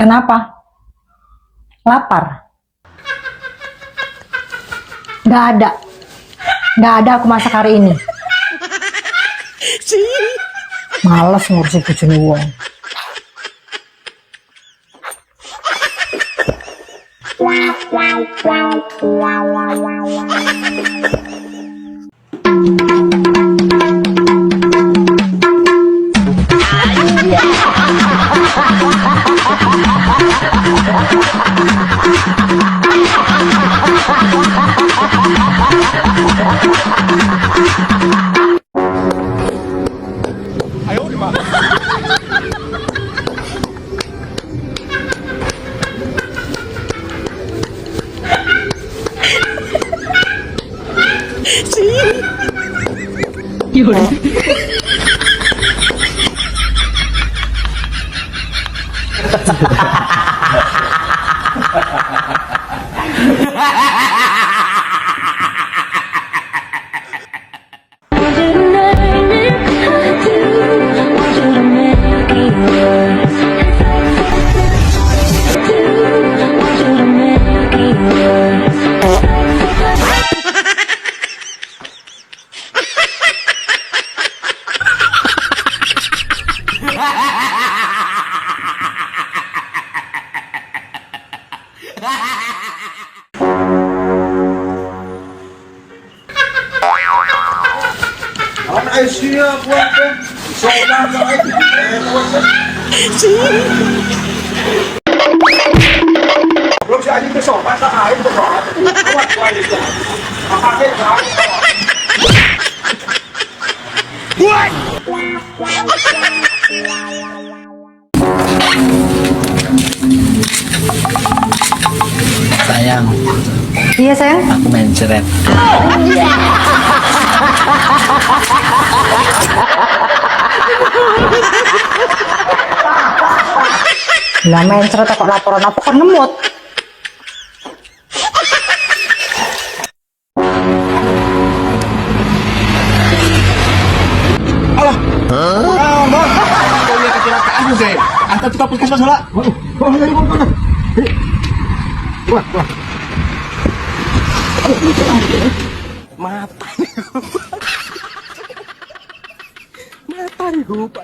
Kenapa? Lapar? Gak ada. Gak ada aku masak hari ini. Males ngurusin bojone wong. Belum si anjing besok, masa air Sayang, Iya sayang. aku mencret. Lah mencret kok laporan apa kok ngemut? Kecelakaan deh. Antar kita puskesmas lah. Wah, wah. Mata nih. Mata nih lupa.